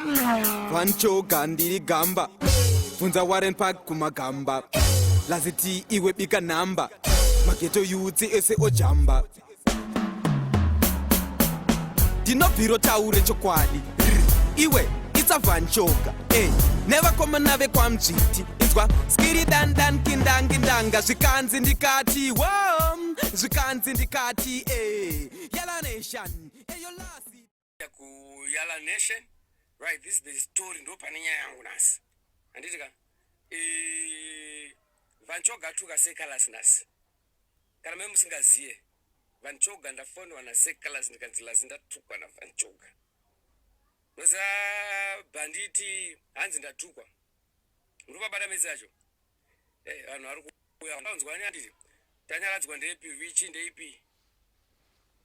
Van Choga ndiri gamba, bvunza Warren Park kumagamba, laziti iwe bika namba, mageto youths ese ojamba. Ndinobviro taure chokwadi, iwe it's a Van Choga, eh, nevakomana vekwaMdzviti. Inzwa skiri dandan kindangindanga, zvikanzi ndikati wo, zvikanzi ndikati eh, Yala Nation, eyo lasi kuYala Nation, right? This is the story. Ndo pane nyaya yangu nhasi, handiti ka? Van Choga atuka Seh Calaz nhasi. Kana mai musingaziye Van Choga, ndafonwa naSeh Calaz, ndikanzi, "Lazi, ndatukwa naVan Choga." Noziva bhanditi, hanzi ndatukwa. Ndopabata metsi yacho. Vanhu vari kuuya, anzwani, handiti? Tanyaradzwa ndeipi? Richi ndeipi?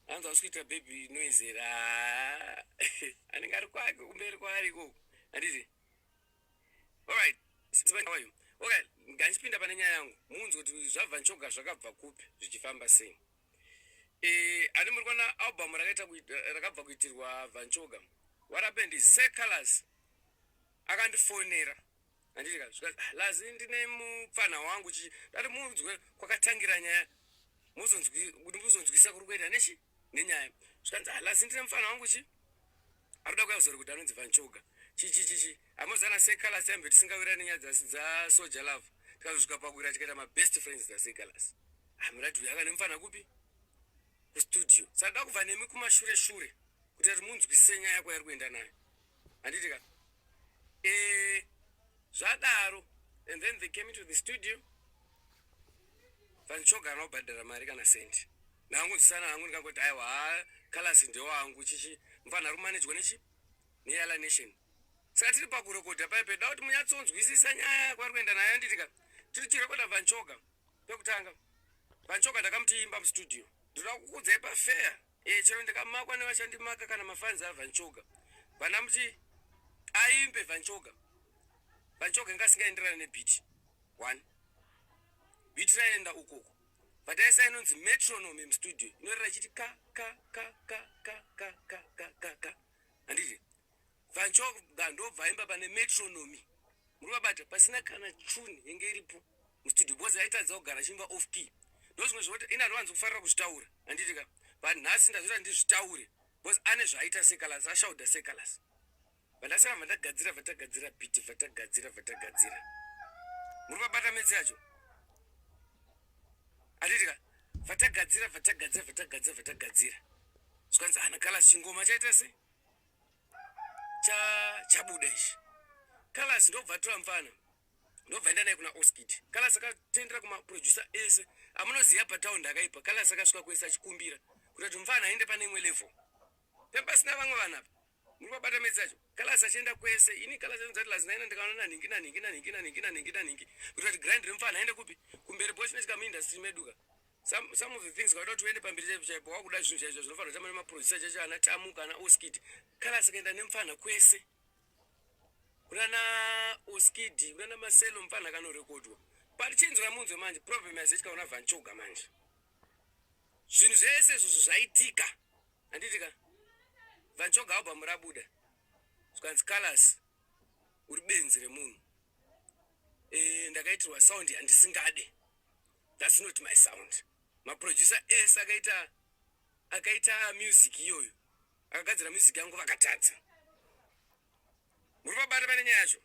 Hanzi hausi kuita baby noise here? Anenge ari kwake kumberi kwaari ikoko, handiti? Alright, okay, ngandichipinda pane nyaya yangu, muunzwe kuti zvaVan Choga zvakabva kupi, zvichifamba sei. Ani muri kuona album rakaita rakabva kuitirwa Van Choga. What happened is Seh Calaz akandifonera, handiti ka? Zvikanzi, "Ah, Lazi, ndine mupfanha wangu." Chichi dati munzwe kwakatangira nyaya, kuti muzonzwisa kuri kuenda nechi nenyaya. Zvikanzi, "Ah, Lazi, ndine mufana wangu, chi arikuda kuya kuzorekodha, anonzi Van Choga, chichi chichi." Hamozana Seh Calaz, taimbe tisingawirani nenyaya dzaSoul Jah Love, tikazosvika pakuwira, tikaita mabest friends dzaSeh Calaz. Hamurati uyu akane mufana kupi? Kustudio. Saka da kubva nemi kumashure shure kuti ati munzwise nyaya kwairi kuenda nayo, handiti ka? Zvadaro, and then they came into the studio. Van Choga haana kubhadhara mari kana sendi. Ndangonzwisana hangu, ndikangoti, "Aiwa, ha, Calaz ndewangu, chichi mufana ari kumanejwa nechi neYala Nation." Saka tiri pakurekodha paipe, da kuti munyatsonzwisisa nyaya kwaari kuenda nayo, handiti ka? Tiri chirekodha Van Choga pekutanga. Van Choga ndakamuti imba mustudio. Ndoda kukuudzai pafair, chero ndikamakwa nevachandimaka kana mafans aVan Choga, vandamuti aimbe Van Choga, Van Choga inga asingaenderana nebeat one. Beat raenda ukoko, vataisa inonzi metronome mustudio, inorira ichiti ka ka ka ka ka ka ka ka ka ka, handiti? Van Choga ndobva aimba pane metronome, muri vabata, pasina kana tune yenge iripo mustudio, because aitadza kugara achiimba off key. Ndo zvimwe zvekuti ine handiwanzi kufarira kuzvitaura, handiti ka? But nhasi ndazoita ndizvitaure because ane zvaaita Seh Calaz, ashaudha Seh Calaz. Vandasara vandagadzira, vatagadzira beat, vatagadzira, vatagadzira, muri vabata metsi yacho, handiti ka? Vatagadzira, vatagadzira, vatagadzira, vatagadzira, zvikanzi ana Calaz, chingoma chaita sei? Chabuda ichi. Calaz ndobva atora mufana, ndobva enda naye kuna Oskid. Calaz akatendera kumaproducer ese amunoziva pataundi akaipa. Calaz akasvika kwese achikumbira kuti ati mufana aende pane imwe level, pempasina vamwe vanhu apa. Muri pabata metsi acho? Calaz achienda kwese. Ini Calaz anonzati, "Lazi, naina ndikaona nanhingi nanhingi nanhingi nanhingi nanhingi nanhingi," kuti ati grind remufana aende kupi? Kumberi. Bo chinoitika muindustry meduka, some of the things kauda kuti uende pamberi chaipo chaipo, wakuda zvinhu chaizvo zvinofanira kutamba nemaproducer chacho, ana Tamu kana Oskid. Calaz akaenda nemufana kwese kunana Oskid, kunana Maselo, mufana akanorekodwa. But chinzwa munzwe manje, problem yazoitika kuna Van Choga manje, zvinhu zvese izvozvo zvaitika, handiti ka? Van Choga album rabuda, zvikanzi, "Calaz, uri benzi remunhu. Ndakaitirwa sound yandisingade. That's not my sound. Maproducer ese akaita music iyoyo, akagadzira music yangu, vakatadza." Muri pabata pane nyaya yacho?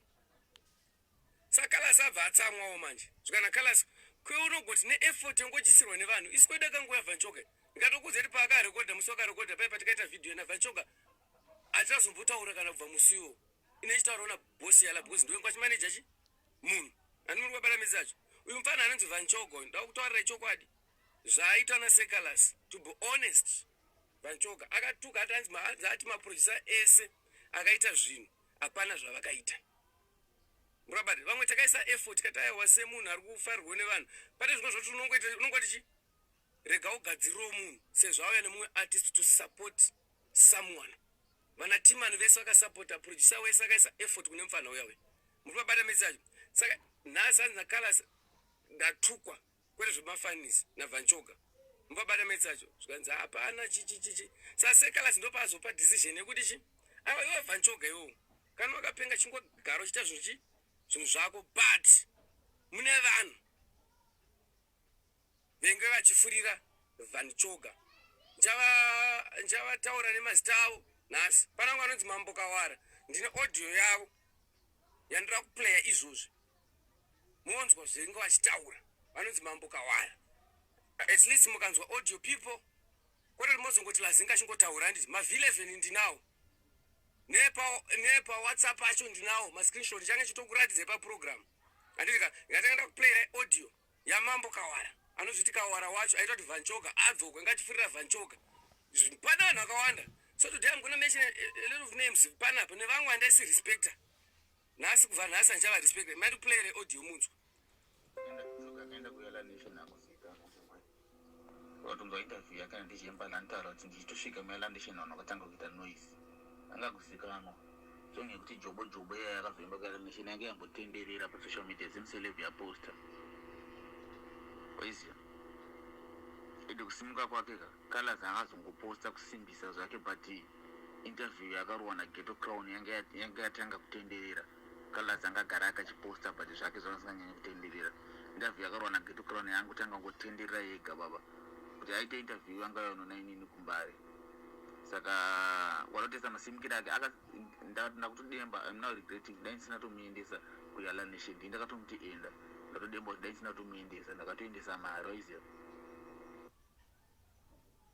Saka Calaz abva atsamwawo manje. Zvikana Calaz kweunogoti neeffort yongochisirwa nevanhu isi kwedu akanguya Van Choga, ndikatokudza kuti paakarekodha, musi wakarekodha pai patikaita vhidhiyo naVan Choga, hatinazombotaura kana kubva musi iwowo. Ine chitaurawo nabosi Yala because ndiwe kwachimaneja chi munhu ani. Muri kubata midzi acho? Uyu mufana anonzi Van Choga, ndoda kutaurira chokwadi zvaaitwa naSeh Calaz. To be honest, Van Choga akatuka, ati hanzi ati maproducer ese akaita zvinhu hapana zvavakaita. Murabati vamwe takaisa effort, tikati aiwa, semunhu ari kufarirwa nevanhu, pane zvimwe zvoti unongoti chi rega ugadzirirewo munhu sezvo auya nemumwe artist to support someone. Vana Timani vese vakasapota, producer wese akaisa effort kune mufana uya uya. Muri pabata metsi acho? Saka nhasi hanzi naCalaz, "Ndatukwa kwete zvemafanisi naVan Choga." Mupabata metsi acho? Zvikanzi hapana chichi chichi. Saka Seh Calaz ndopaazopa decision yekuti chi aiwa, iwe Van Choga, iwowo. Kana wakapenga chingogara uchiita zvinhu chi zvinhu zvako but mune vanhu venge vachifurira Van Choga. Ndichavataura nemazita avo nhasi. Pana vamwe vanonzi Mambo Kawara. Ndine audio yavo yandira kuplaya izvozvi. Monzwa zvenge vachitaura. Vanonzi Mambo Kawara. At least mukanzwa audio people kwete mozongoti Lazinga achingotaura handiti ma V11 ndinawo. Nepa nepa WhatsApp acho ndinawo ma screenshot ndichange chitokuratidzai pa program. Handiti ka ngatanga ndakuplayirai audio. yamambo kawara anozviti kawara wacho aita kuti vanchoga adzokwe ngatifurira vanchoga pane vanhu vakawanda so today i'm gonna mention a lot of names panapa nevamwe andaisi respecta nhasi kubva nhasi andichava respecta maiti kuplayere audio munzwa Watonzwa interview yake naDJ Mpala anotaura kuti ndichitosvika muYala Nation vanhu vakatanga kuita noise. Anga kuzikanwa. Song yekuti Jobo Jobo iya yakazoimba kuYala Nation yange yambotenderera pasocial media Zimceleb yaposta. Waiziva? Ende kusimuka kwake ka Calaz akazongoposta kusimbisa zvake but interview yakarohwa naGhetto Crown yange yange yatanga kutenderera. Calaz anga agara akachiposta but zvake zvanga zvisinganyanyi kutenderera. Interview yakarohwa naGhetto Crown yangotanga kungotenderera yega baba. Kuti aite interview yanga yonona inini kuMbare. Saka wanotesa masimukiro ake aka ndakutodemba I'm now regretting dai ndisina tomuendesa kuYala Nation ndini ndakatomuti enda ndatodemba kuti dai ndisina tomuendesa ndakatoendesa mari waiziva.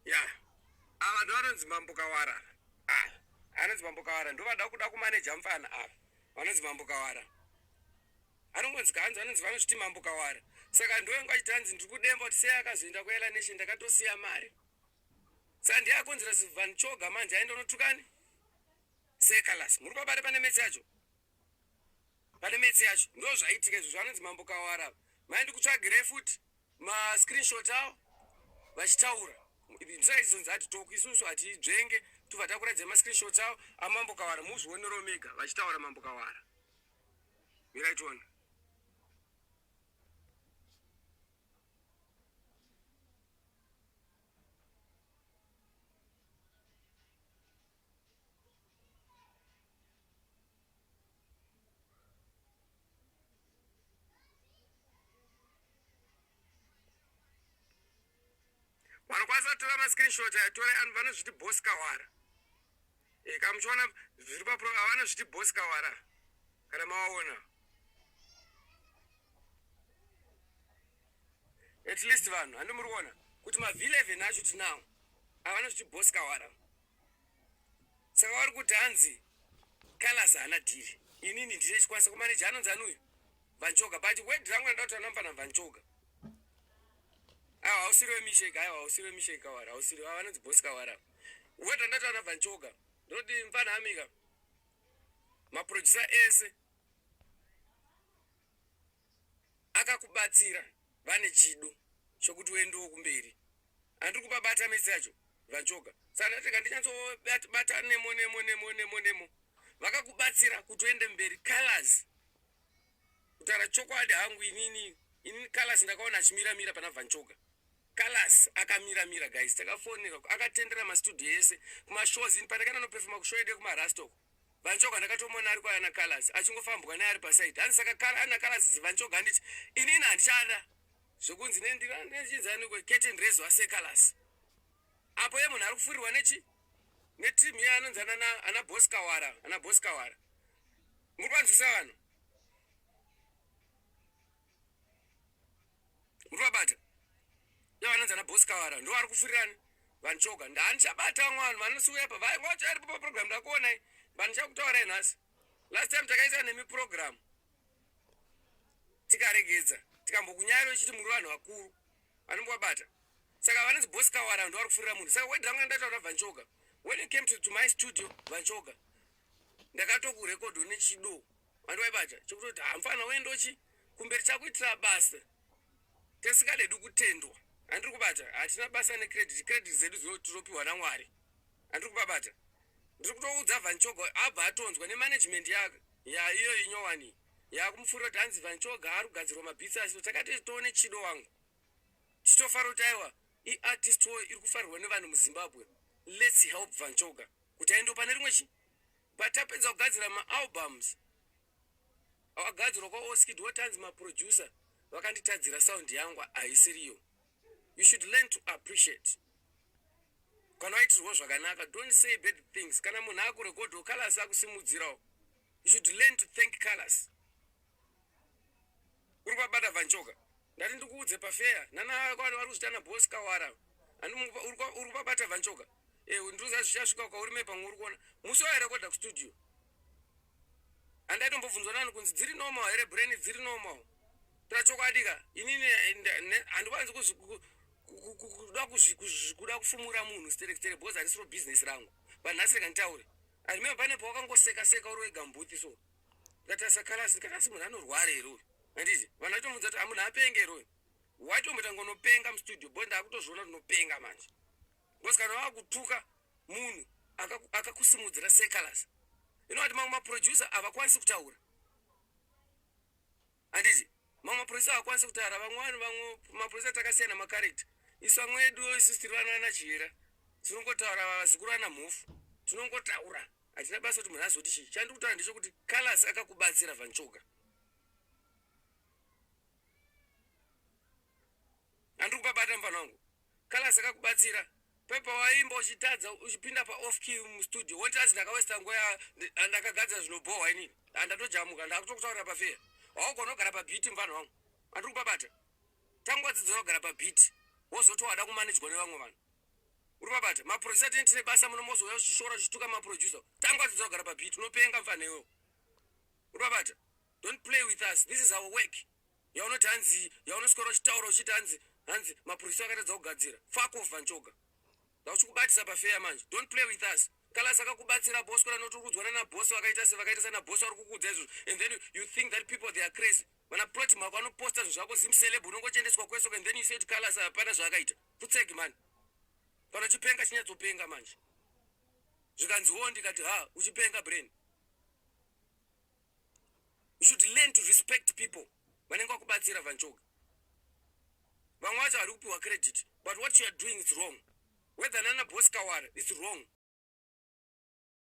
Ya ava ndovanonzi mambo kawara ava anonzi mambo kawara ndovada kuda kumaneja mfana ava vanonzi mambo kawara anongonzi kanzi vanonzi vanozviti mambo kawara saka ndoenga achiti hanzi ndiri kudemba kuti sei akazoenda kuyala nation ndakatosiya mari saka ndiye akonzera Van Choga manje aenda unotukani sekalas muri pabata pane metsi yacho pane metsi yacho ndo zvaitika izvo zvanonzi mambo kawara mai ndikutsvagirei futi mascreenshot awo vachitaura ndisaizonzi hati toku isusu hatidzvenge tobva takuratidza mascreenshots awo amambo kawara muzvionero mega vachitaura mambo kawara mirai tione Vanokwanisa kutora mascreenshot aya torai anhu vanozviti boss kawara. E, kana muchiona zviri papro vanozviti boss kawara kana mawaona. At least vanhu handi muri kuona kuti ma V11 acho tinawo. Avanozviti boss kawara. Saka vari kuti hanzi Calaz haana dhiri. Inini ndine chikwanisa kumaneja anonzi ani uyu? Vanchoga. But word rangu randada kutaura namfana Vanchoga. Aiwa hausiri wemisheka, aiwa hausiri wemisheka kawara, hausiri vanonzi boss kawara. Word randada kutaura naVanchoga. Ndinoti mfana amika. Maproducer ese akakubatsira vane chido chokuti uendewo kumberi andiri kupabata metsi yacho vanchoga saka ndati kandinyatsobata nemo nemo nemo nemo nemo vakakubatsira kuti uende mberi colors kutaura chokwadi hangu inini inini colors ndakaona achimira mira pana vanchoga colors akamira mira guys takafonera akatendera mastudio ese kumashows ini pandakaenda nopefoma kushow yedu yekumarastoko Van Choga ndakatomuona ari kwaana Calaz achingofambwa naye ari paside hanzi saka Kala ana Calaz Van Choga handiti inini handichada zvekunzi nendichinzani curtain raise wase Calaz apo ye munhu ari kufurirwa nechi neteam iye anonzi ana ana boss Kawara ana boss Kawara muri kwanzwisa vanhu Muri vabata. Ivo vanonzi ana boss kawara ndo vari kufurirana vanchoga. Ndanichabata vamwe vanhu vanosiuya pa vai wacho ari pa program ndakuonai. Vandichakutaurai nhasi. Last time takaita nemi program. Tikaregedza tikambokunyara uchiti muri vanhu vakuru. Vanombovabata. Saka vanonzi boss kawara ndo vari kufurira munhu. Saka word rangu randataura vanchoga. When you came to my studio vanchoga ndakatokurekodho nechido Vandiwaibata chekutoti hamfana uendochi kumberi chakuitira basa tisingadedu kutendwa handiri kubata hatina basa necredit credit dzedu dzinotiropiwa namwari handiri kubabata ndiri kutoudza vanchoga abva atonzwa nemanagement yake yaiyo inyowani yakumupfurira kuti hanzi vanchoga ari kugadzirwa mabhitsi asino takati tione chido wangu tichitofara kuti aiwa iartist wo iri kufarirwa nevanhu muzimbabwe lets help vanchoga kuti aendewo pane rimwe chi But tapedza kugadzira maalbums akagadzirwa kwaOskid, wotanzi maproducer vakanditadzira, sound yangu haisiriyo. You should learn to appreciate kana waitirwa zvakanaka. Don't say bad things. Kana munhu akurekodho, Calaz akusimudzirawo, you should learn to thank Calaz. Uri kwabata, Van Choga. Ndati ndikuudze pafeya nana vari kuzvita naBoss Kawara. Uri kupabata, Van Choga. Ndinoziva zvichasvika kwauri mepamwe. Uri kuona musi wairekodha kustudio, handaitombobvunzwa nani kunzi dziri normal here, brain dziri normal. Tora chokwadi ka, inini handikwanisi kuda kufumura munhu sterek because harisiro business rangu. But nhasi rega nditaure. I remember pane pawakangoseka seka uri wega mubooth, so ndikatarisa Calaz, ndikati, "Asi munhu anorwara here uyu?" Handiti vanhu vaitomudza kuti amunhu apenge here uyu? Waitomboita ngonopenga mustudio bo. Ndakutozviona kuti unopenga manje because kana wakutuka munhu akakusimudzira seCalaz, inowati mamwe maproducer havakwanisi kutaura. Handiti mamwe maproducer havakwanisi kutaura? Vamwe vanhu, vamwe maproducer takasiyana macharacter. Isu vamwe edu isusu tiri vana vana tinongotaura, vazukuru vana mhofu tinongotaura, hatina basa kuti munhu azoti chii. Chandiri kutaura ndechekuti Calaz akakubatsira, Van Choga. Handiri kupabata, mufana wangu. Calaz akakubatsira pepa waimba uchitadza, uchipinda paoff key mustudio, woti azi ndakawesta nguva, ndakagadzira zvinobhohwa. Inini handatojamuka, ndakutokutaurira pafeya. Waugona kugara pabeat, mufana wangu. Handiri kupabata. Tanga wadzidzira kugara pabeat, wozoti wada kumanejwa nevamwe vanhu. Uri pabata? Maproducer tine tine basa muno, mozouya uchishora, uchituka maproducer. Tanga wadzidzira kugara pabeat, unopenga mufana iwewo. Uri pabata? Don't play with us. This is our work. Yaunoti hanzi, yaunoswera uchitaura uchiti hanzi maproducer akatadza kugadzira. Fuck off, Van Choga. Ndauchikubatisa pafeya manje. Don't play with us. Calaz akakubatsira, boss. Kona noti uri naboss, vakaita se vakaita sana boss vari kukuudza izvozvo, and then you think that people, they are crazy. Vana plot mako vanoposta zvinhu zvako, zimceleb unongochendeswa kwesoko, and then you say Calaz hapana zvaakaita. Futsegi mani. Kana uchipenga, chinyatsopenga manje. Zvikanziwo ndikati ha, uchipenga brain. You should learn to respect people vanenge vakubatsira, Van Choga. Vamwe vacho vari kupiwa credit, but what you are doing is wrong. Whether nana Boss Kawara, it's wrong.